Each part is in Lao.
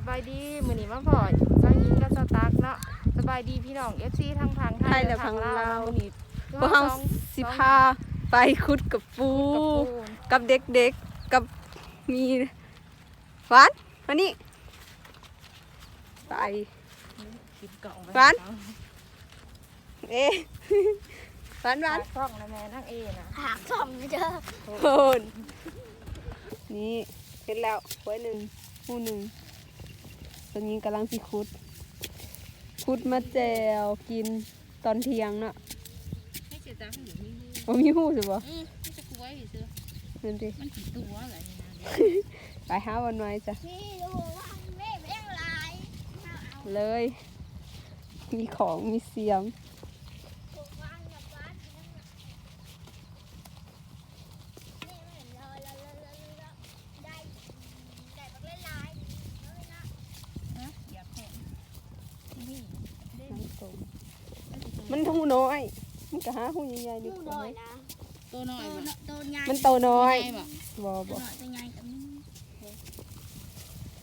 ສະບາຍດີ ມື້ນີ້ມາພໍ້ສາວຍິງກັບສາວຕັກເນາະ. ສະບາຍດີພີ່ນ້ອງ ເອັຟຊີ ທັງຝັ່ງໄທ ແລະ ທາງລາວ. ມື້ນີ້ພວກເຮົາຊິພາໄປຂຸດກະປູ ກັບເດັກໆ ກັບມີ ຫວານ ມານີ້ ໄປ ຫວານ ເອ ຫວານ ຫວານ ຝາກຊ່ອງນະແມ່ນາງເອນະ ຝາກຊ່ອງເດີ. ໂອ້ນ ນີ້ເຫັນແລ້ວ ຫ້ວຍໜຶ່ງ ຮູໜຶ່ງ. ຕອນນີ້ກຳລັງຊິຂຸດ ຂຸດມາແຈ່ວກິນຕອນທ່ຽງເນາະ. ບໍ່ມີຮູຊະບໍ່? ອື ມີແຕ່ກວຍຊື່. ນັ້ນຕິ ມັນກິນຕົວແຫຼະນີ້ນະ. ໄປຫາບ່ອນໃໝ່ຊະ ເລີຍ ມີຂອງມີສຽມ. ມັນໂຕນ້ອຍ ມັນກໍຫາຮູໃຫຍ່ໆ ດີກວ່າ. ໂຕນ້ອຍ ໂຕໃຫຍ່ ມັນໂຕນ້ອຍ ບໍ່ ບໍ່ ໂຕນ້ອຍ ໂຕໃຫຍ່ກໍມີ.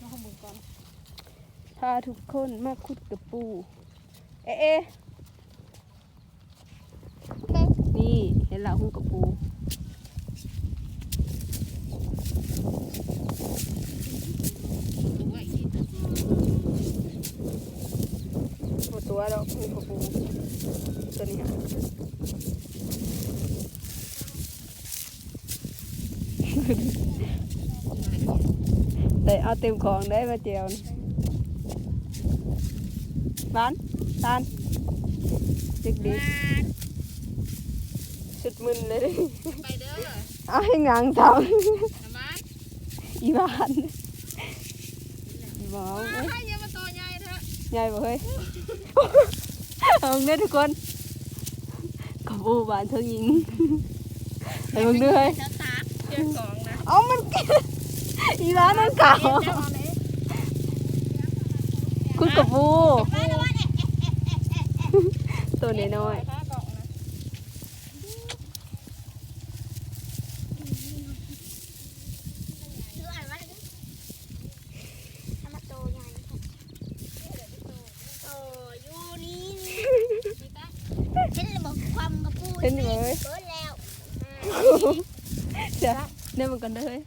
ມາເບິ່ງກ່ອນ ພາທຸກຄົນມາຂຸດກະປູ ເອ ເອ. ນີ້ເຫັນລະ ຮູກະປູ ບໍ່ຕົວດອກ ຮູກະປູ ຕົວນີ້ຫັ້ນ. ໄດ້ເອົາເຕັມຂອງໄດ້ມາແຈ່ວ. ຫວານ ຕານ ເດັກໆ ຊຸດມຶນເລີຍ. ໄປເດີ ເອົາໃຫ້ຫຍັງຊະ ນ້ຳມັນ ອີຫວານ ອີຫວານ. ເອີຍ ຢ່າມາໂຕໃຫຍ່ເທາະ ໃຫຍ່ບໍ່ເຮີ້ຍ? ເອົາເດີທຸກຄົນ ກະປູບ້ານເຈົ້າຍິງ ໄປເບິ່ງເດີເຮີ້ຍ. ເຈົ້າຂອງນະ ເອົາ ມັນ ອີຫວານ ມັນເກົ່າ ຂຸດກະປູ ໂຕນ້ອຍໆ. ໂຕຢູ່ນີ້ ເຫັນແລ້ວບໍ່ ຄວາມກະປູ ເຫັນເລີຍ ເບີດແລ້ວ. ເຈົ້າ ແນມມັນກ່ອນເດີເຮີ້ຍ.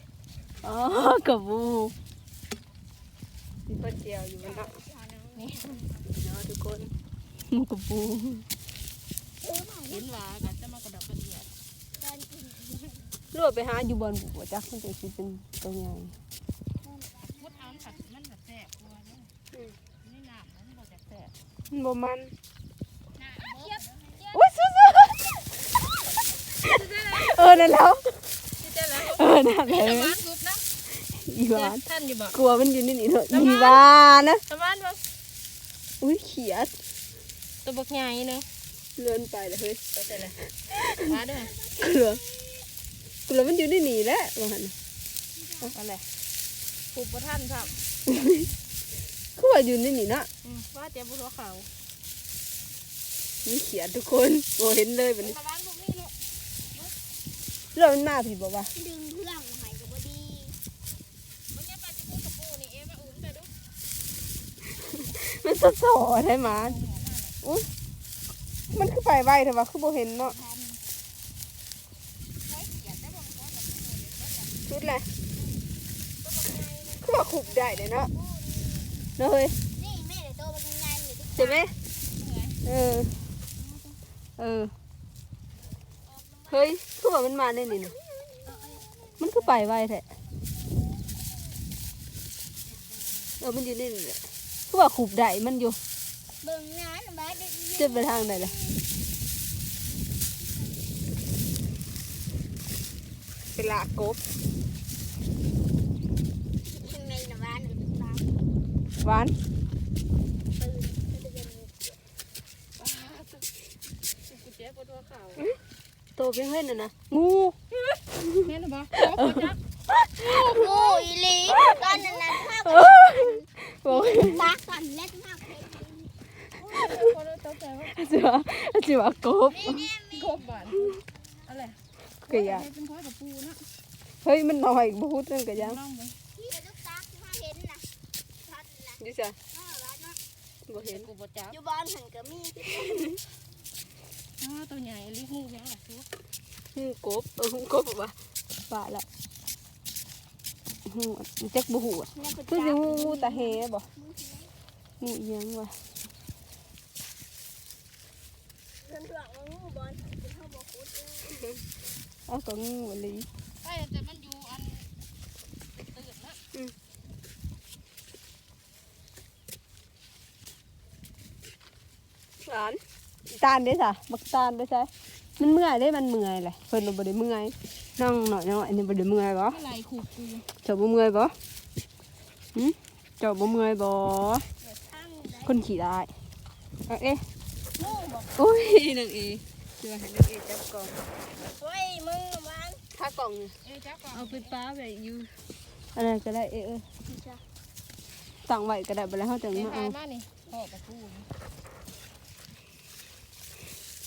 ອໍ ກະປູ ມີເພິ່ນແຈ່ວຢູ່ເນາະ ນີ້ເນາະທຸກຄົນ ໝູກະປູ. ເຫັນວ່າກໍຈະມາກະດອກກະເດຍ ຫຼືວ່າໄປຫາຢູ່ບ່ອນບຸບໍ່ຈັກ ມັນຈັ່ງຊິເປັນໂຕໃຫຍ່. ຂຸດເອົາ ມັນກໍແຊບກວ່າເດ້. ອືມ ໃນນ້ຳມັນບໍ່ຈັກແຊບ ມັນບໍ່ມັນ. ໂອ້ຍ ເອີ ນັ້ນແຫຼະ ເອີ ນັ້ນແຫຼະ ອີຫວານ ທັນຢູ່ບໍ່? ກົວມັນຢູ່ໃນນີ້ເນາະ ອີຫວານນະ. ອີຫວານບໍ່? ອຸ້ຍ ຂຽດ ໂຕບັກໃຫຍ່ເນາະ. ເລື່ອນໄປລະເຮີ້ຍ ໄປໃສລະ? ມາເດີ ກົວ ກົວມັນຢູ່ໃນນີ້ແຫຼະ ວ່າຫັ້ນ. ອັນໃດ ປູກບໍ່ທັນຊ້ຳ ຄືວ່າຢູ່ໃນນີ້ເນາະ. ອືມ ວ່າແຕ່ບໍ່ທົ່ວເຂົາ ມີຂຽດທຸກຄົນ ບໍ່ເຫັນເລີຍບັດນີ້. ລະວັງພວກນີ້ເນາະ ລະມັນມາພີ້ບໍ່ວະ? ດຶງເຄື່ອງໃຫ້ກໍບໍ່ດີ. ມັນຍັງໄປຊິພຸດກະປູນີ້ ເອ ມາອຸ້ມໃສ່ດຸ. ມັນສໍ້ໆແທ້ໝາ. ອຸ້ຍ ມັນຄືໄປໄວແທ້ວະ ຄືບໍ່ເຫັນເນາະ. ສຸດແຫຼະ ຄືວ່າຂຸດໄດ້ເດເນາະ ເນາະເຮີ້ຍ. ນີ້ແມ່ໂຕບັກໃຫຍ່ນີ້ ເຫັນໄໝ? ເອີ ເອີ. ເຮີ້ຍ ຄືວ່າມັນມາໃນນີ້ນະ ມັນຄືໄປໄວແທ້. ເອີ ມັນຢູ່ໃນນີ້ແຫຼະ ຄືວ່າຂຸດໄດ້ມັນຢູ່. ເບິ່ງນານບາດ ຈະໄປທາງໃດລະ? ໄປລ່າກົບ ຂ້າງໃນນະຫວານ ຫວານ. ປາດ ກູເຈັບປວດຫົວເຂົ່າ. ໂຕເປັນເຫັນນັ້ນນະ ງູ. ແມ່ນບໍ່? ເອີ ງູອີ່ຫຼີ. ຕອນນັ້ນນະ ເອີ ບໍ່ ຕັກກັນແລ້ວ ຊິວ່າ ຊິວ່າກົບ ກົບບາດ ອັນແຫຼະ ກະຢ່າ ເປັນຂອງກະປູເນາະ. ເຮີ້ຍ ມັນນ້ອຍ ບໍ່ຮູ້ຕົວກະຢ່າ ລອງເບິ່ງ ນີ້ລູກຕັກທີ່ເຮົາເຫັນນະ ຕອນນັ້ນນະ ຈ້ະ ບໍ່ເຫັນ ແຕ່ກູບໍ່ຈັບ ຢູ່ບ້ານຫັ້ນກໍມີຄືກັນ. ອ້າ ໂຕໃຫຍ່ອີ່ຫຼີ ຮູ້ຫຍັງລະສູ? ຮູ້ກົບ ເອີ ຮູ້ກົບວ່າ ປະລະ ຮູ້ ຈັກບໍ່ຮູ້ ຄືຊິຮູ້ຕາແຫບໍ ຮູ້ອີ່ຫຍັງວະ? ເພິ່ນເລືອກວ່າງູບ່ອນ ເຮົາບໍ່ຂຸດເລີຍ. ເອົາ ກໍງູອີ່ຫຼີ ເອີ ແຕ່ມັນຢູ່ອັນ ຕື່ນໆນະ. ອືມ ຫຼານ ຕານເດ້ຊະ ບັກຕານໄປໃສ? ມັນເມື່ອຍເດ້ ມັນເມື່ອຍແຫຼະ ເພິ່ນບໍ່ໄດ້ເມື່ອຍ ນ້ອງນ້ອຍໆ ອັນນີ້ບໍ່ໄດ້ເມື່ອຍບໍ? ເຈົ້າບໍ່ເມື່ອຍບໍ? ຫື? ເຈົ້າບໍ່ເມື່ອຍບໍ? ຄົນຂີ້ຮ້າຍ. ເອີ ໂອ້ຍ ນາງເອ ຊິວ່າໃຫ້ນາງເອຈັບກ້ອງ. ໂອ້ຍ ມຶງວາງ ຂາກ້ອງນີ້ ເອີ ຈັບກ້ອງ ເອົາໄປປະໄວ້ຢູ່ ອັນນັ້ນກໍໄດ້ ເອີ ເອີ ຕັ້ງໄວ້ກໍໄດ້ ບັດແລ້ວເຮົາຈັ່ງມາເອົາ ມານີ້ ພໍ້ປະຕູ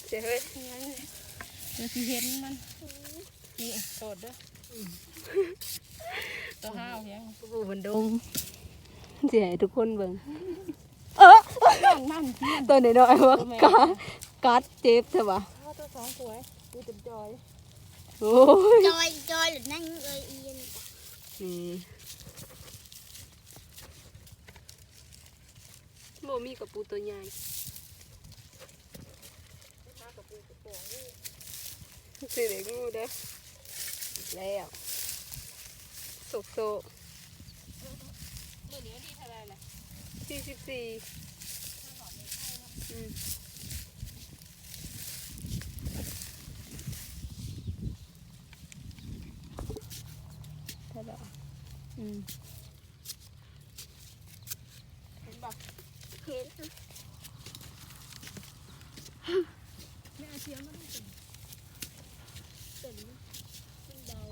ເສຍເຮີ້ຍ ເດີຊິເຫັນມັນ. ນີ້ໂທດເດີ ອືມ ຕົວຫ້າວແຮງ ປະຕູມັນດົງ ຊິໃຫ້ທຸກຄົນເບິ່ງ. ເອີ ນ້ອງມັນ ຕົວນ້ອຍໆວ່າ ໂອ້ແມ່ ກາ ກັດເຈັບແທ້ຫວາ? ເອົາຕົວສອງຕົວ ມີແຕ່ຈ່ອຍ ໂອ້ຍ ຈ່ອຍ ຈ່ອຍ ຫຼືນາງເອີຍ ອີ່ ນີ້ ບໍ່ມີກະປູຕົວໃຫຍ່ ຫາກະປູກະປອງ ຊິໄດ້ງູເດີ ແລ້ວ ໂຊກໆ. ມື້ນີ້ວັນທີເທົ່າໃດລະ? ສີ່ສິບສີ່. ອືມ ເທົ່າໃດ? ອືມ ເຫັນບໍ່? ເຫັນ. ແມ່ເອົາເຊືອກມາດູ ເປັນ ເປັນ ມັນເບົາ.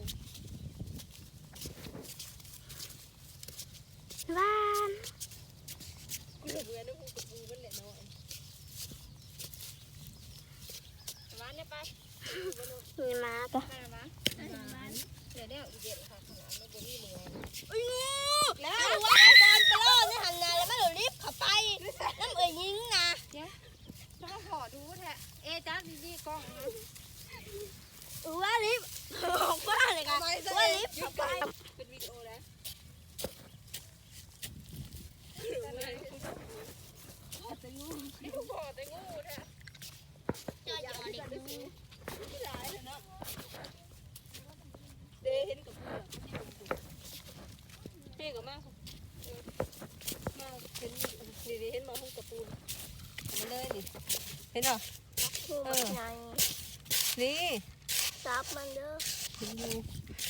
ຫວານ ກູເມື່ອຍນຳຫູກະປູມັນແຫຼະນ້ອຍ. ຫວານແດ່ໄປ. ມີມາກະ ເດ ເດ ອີເດນ ຂ້າງຫຼັງມັນບໍ່ມີເມືອງ. ອຸ້ຍ ງູ ແລ້ວວ່າຕອນໄປລໍໃນຫັ້ນນະ ແລ້ວມັນກໍລິບເຂົ້າໄປນຳເອື້ອຍຍິງນະ. ດຽວ ມາພໍ້ດູແທ້. ເອ ຈັບດີໆກ້ອງ. ວ່າລິບອອກມາເລີຍກະ ວ່າລິບເຂົ້າໄປ. ເປັນວິດີໂອແລ້ວ. ພໍ້ແຕ່ງູ ພໍ້ແຕ່ງູແທ້. ຈ່ອຍໆ ເດັກຢູ່ ຫຼາຍເນາະ. ເດ ເຫັນກະປູ ເດ ກໍມາ ເອີ ມາ ເຫັນ ນີ້ໆ ເຫັນບໍ່ ຫູກະປູ ເອົາມາເລີຍນີ້ ເຫັນບໍ່? ໂອ້ ເອີ ບັກໃຫຍ່ ນີ້ ຈັບມັນເດີ ເຫັນຢູ່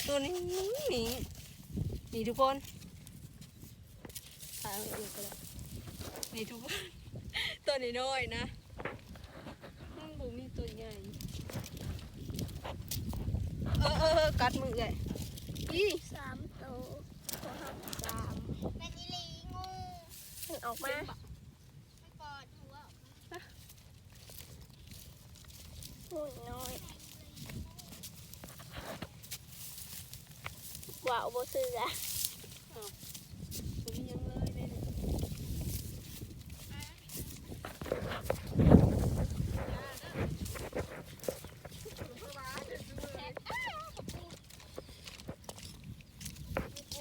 ຕົວນີ້ ນີ້ ນີ້ທຸກຄົນ. ຖ່າຍເອົາເອງກໍໄດ້ ນີ້ທຸກຄົນ ຕົວນ້ອຍໆນະ ມັນບໍ່ມີຕົວໃຫຍ່. ເອີ ເອີ ເອີ ກັດມືເອື້ອຍ ອີ ສາມໂຕ ສາມ ແມ່ນອີ່ຫຼີ ງູ ມັນອອກມາ ມັນກອດຫົວອອກມາ. ໂອ້ຍ ນ້ອຍ ວ້າວ ບໍ່ເຊື່ອ. ອ້າວ ບໍ່ມີຫຍັງເລີຍເດ້.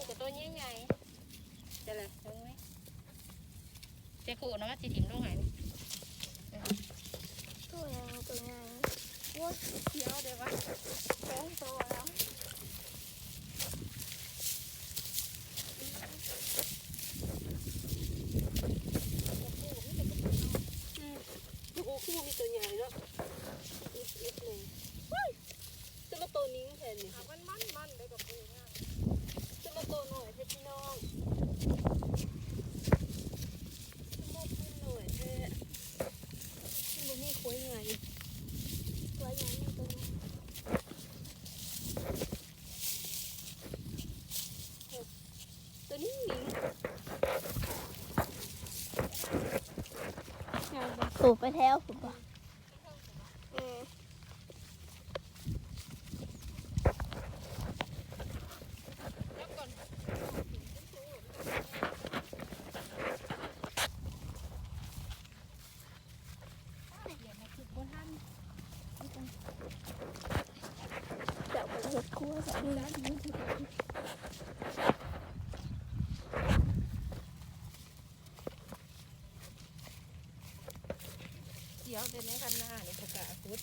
ກະໂຕໃຫຍ່ໆ ແຕ່ລະ ເບິ່ງເວີຍ. ເຈໂຄນະ ມັນຊິຖິ້ມລົງໃຫ້ນີ້. ໂຕໃຫຍ່ ໂຕໃຫຍ່ ໂອ້ຍ ຂຽວເດ້ວະ ສອງໂຕແລ້ວ. ອືມ ໂອ້ ຄືບໍ່ມີໂຕໃຫຍ່ເນາະ. ອິດໆ ແນ່ ເອີຍ. ແຕ່ວ່າໂຕນີ້ແທ້ນີ້ ມັນ ມັນ ມັນໄດ້ກັບປູນະ ແຕ່ວ່າໂຕນ້ອຍແທ້ພີ່ນ້ອງ ໂຕນ້ອຍແທ້ ມັນບໍ່ມີຄວາຍໃຫຍ່ ຄວາຍໃຫຍ່ມີໂຕນ້ອຍ ໂຕນີ້ ໂຕໄປແຖວພຸ້ນບໍ່? ອືມ. ສຽວແຕ່ໃນຄັນນານີ້ບໍ່ກ້າຂຸດ.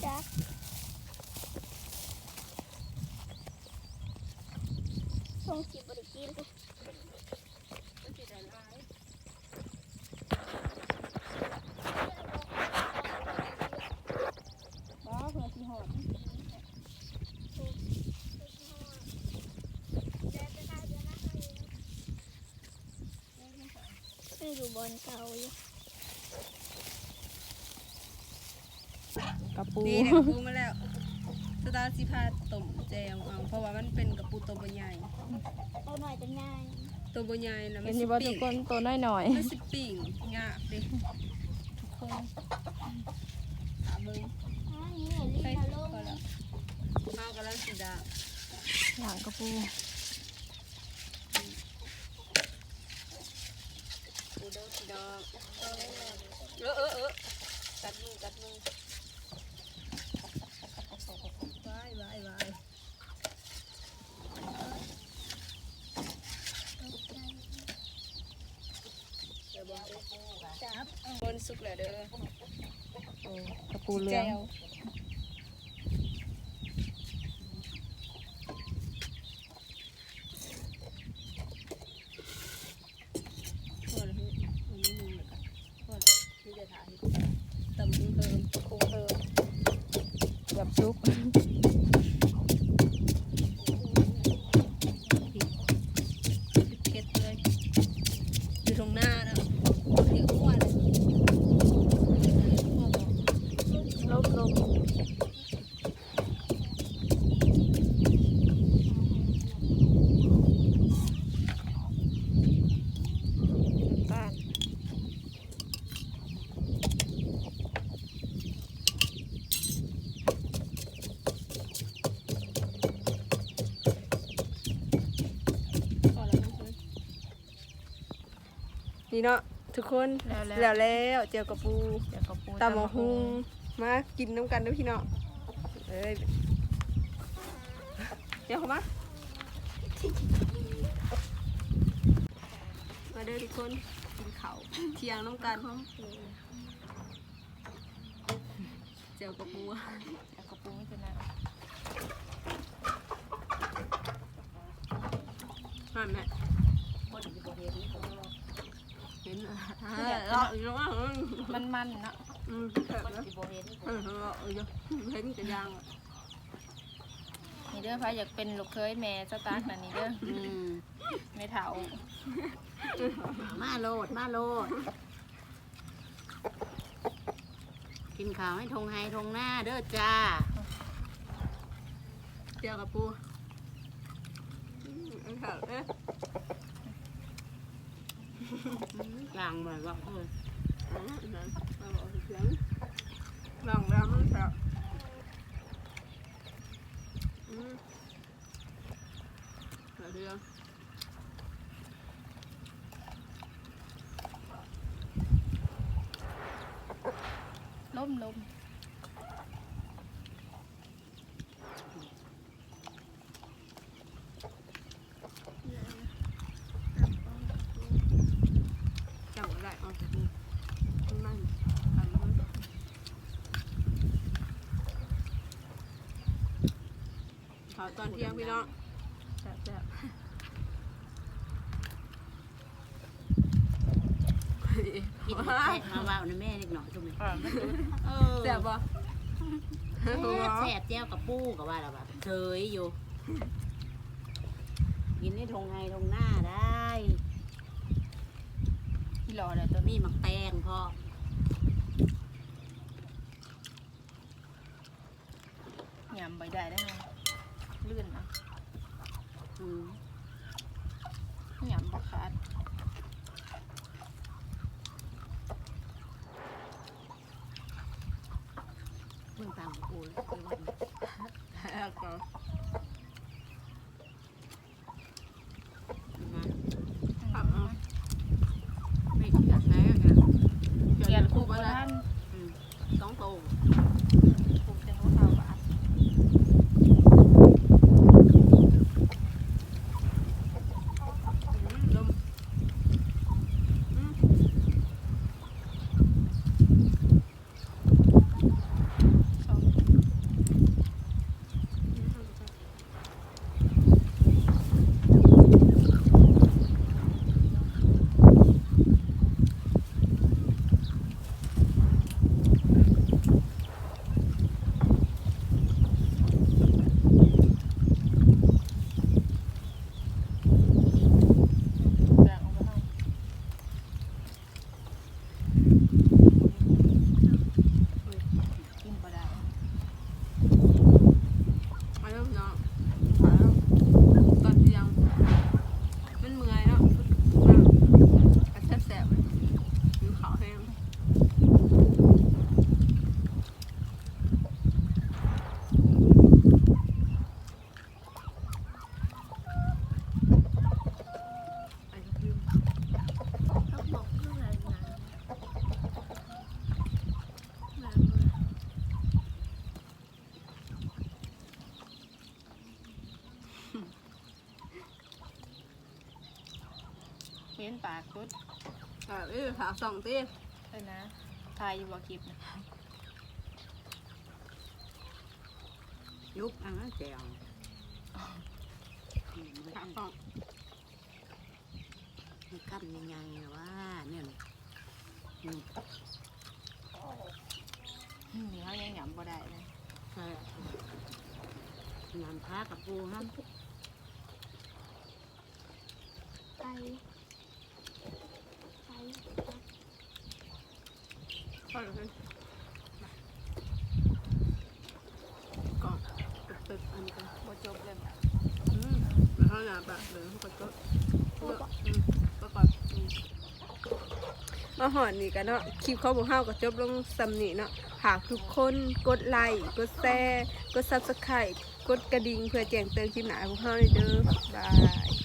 ຈັກ ສົງຊິບໍ່ໄດ້ກິນ. ບໍ່ ເພື່ອຊິຮອດ ຍັງຢູ່ບ່ອນເກົ່າຢູ່. ກະປູ ນີ້ເດ້ ກະປູມາແລ້ວ. ສະຕາຊິພາຕົ້ມແຈ່ວເອົາ ເພາະວ່າມັນເປັນກະປູໂຕບໍ່ໃຫຍ່ ໂຕນ້ອຍໂຕໃຫຍ່ ໂຕບໍ່ໃຫຍ່ນະ. ເຫັນຢູ່ບໍ່ທຸກຄົນ? ໂຕນ້ອຍໆ ມັນຊິປີ້ງຍາກເດ້ທຸກຄົນ. ຖ້າເບິ່ງ ອັນນີ້ລີນະລົງ ເຮົາກຳລັງຊິດາງ ດາງກະປູ. ປູເດີພີ່ນ້ອງ. ເອີ ເອີ ເອີ ກັດມື ກັດມື. ວ້າຍ ວ້າຍ ວ້າຍ. ເບິ່ງສຸກແລ້ວເດີ. ໂອ້ ກະປູເຫຼືອງ ແຈ່ວ. ພໍແລ້ວເຮີ້ຍ ອີກໜ້ອຍໜຶ່ງແລ້ວກະພໍແລ້ວ. ມີແຕ່ຖ້າເຮັດຕຳບັກຫຸ່ງເພີ່ມ ຕຳບັກຫຸ່ງເພີ່ມ ເກືອບສຸກ. ເຜັດເລີຍ ຢູ່ທົ່ງນາເນາະ ເຮັດຄົວເລີຍ ເຮັດຄົວບໍ່ ລົມ ລົມ. ນ້ຳຕານ ພໍແລ້ວເນາະ ທຸກຄົນ. ແລ້ວແລ້ວ ແລ້ວແລ້ວ ແຈ່ວກະປູ ແຈ່ວກະປູ ຕຳບັກຫຸ່ງ ຕຳບັກຫຸ່ງ ມາກິນນຳກັນເດີພີ່ນ້ອງເອີຍ. ແຈ່ວເຂົ້າມາ ມາເດີທຸກຄົນ ກິນເຂົ້າທ່ຽງນຳກັນ. ແຈ່ວກະປູ ແຈ່ວກະປູມີແຕ່ນ້ຳ ຫັ້ນແຫຼະ ຄົນຊິບໍ່ເຫັນ ເຫັນ ເອີ ເລາະຢູ່ ມັນໆເນາະ ອືມ ຄົນຊິບໍ່ເຫັນ ເອີ ເລາະຢູ່ ເຫັນກະຢ່າງ. ນີ້ເດີ ໃຜຢາກເປັນລູກເຂີຍແມ່ສະຕາກນະ ນີ້ເດີ ອືມ ແມ່ເຖົ້າ ມາໂລດ ມາໂລດ. ກິນເຂົ້າໃນທົ່ງໄຮ່ທົ່ງນາເດີຈ້າ ແຈ່ວກະປູ ອືມ ເອົາເຂົ້າເດີ ອືມ ກາງບໍ່ເວົ້າເອີຍ ອືມ ເອົາເອົາສຽງ ລອງແລ້ວມັນແຊບ ອືມ. ລົມ ລົມ ຈຳບໍ່ໄດ້ ເອົາຈາກນີ້ ມັນ ອັນ ເຂົ້າຕອນທ່ຽງພີ່ນ້ອງ ແຊບໆ. ມາເວົ້ານຳແມ່ເລັກນ້ອຍ ເອີ ແຊບບໍ່? ແຊບ ແຈ່ວກະປູກະວ່າລະວ່າເຊີຍຢູ່ ກິນໃນທົ່ງໄຮ່ທົ່ງນາໄດ້ ອີ່ຫຼໍ່ແຫຼະ ໂຕນີ້ໝາກແຕງພ້ອມ. ຫຍຳບໍ່ໄດ້ເດ້ ລື່ນເອົາ ອືມ ຫຍຳບໍ່ຂາດ ເບິ່ງຕາມໂກນ ຂຽນຄູບບໍ່ທັນ ອືມ ສອງໂຕ ຄູບແຕ່ຫົວເຂົ່າບາດ ອືມ ລົມ ອືມ. ກິນບໍ່ໄດ້ ມາເດີພີ່ນ້ອງ ມາເດີ ຕອນທ່ຽງ ມັນເມື່ອຍເນາະ ມາ ແຊບໆ ຫິວເຂົ້າແຮງ. ເຫັນປາກສຸດ ເອີ ຝາກຊ່ອງຕິ ເອີນະ ຖ່າຍຢູ່ບໍ່ຄລິບນະ ຍຸບອັນນັ້ນແຈ່ວ ຝາກຊ່ອງ ມີຄຳໃຫຍ່ໆ ວ່າແນວນີ້ ອືມ ອືມ ນີ້ເຮົາຍັງຫຍຳບໍ່ໄດ້ເລີຍ ໃຊ່ ຫຍຳພາກະປູເຮົາ ໄປ ໄປ. ພໍແລ້ວເຮີ້ຍ ກໍຕຶກໆ ອັນນີ້ກໍບໍ່ຈົບເລີຍ ອືມ ແລ້ວເຮົາໜ້າປາກເລີຍ ເຮົາກໍຈົບ ອືມ ໄປກ່ອນ ອືມ. ມາຮອດນີ້ກໍເນາະ ຄລິບຂອງພວກເຮົາກໍຈົບລົງສ່ຳນີ້ເນາະ ຝາກທຸກຄົນກົດໄລ ກົດແຊ ກົດ Subscribe ກົດກະດິ່ງ ເພື່ອແຈ້ງເຕືອນຄລິບໜ້າໃຫ້ພວກເຮົາໄດ້ເດີ ບາຍ.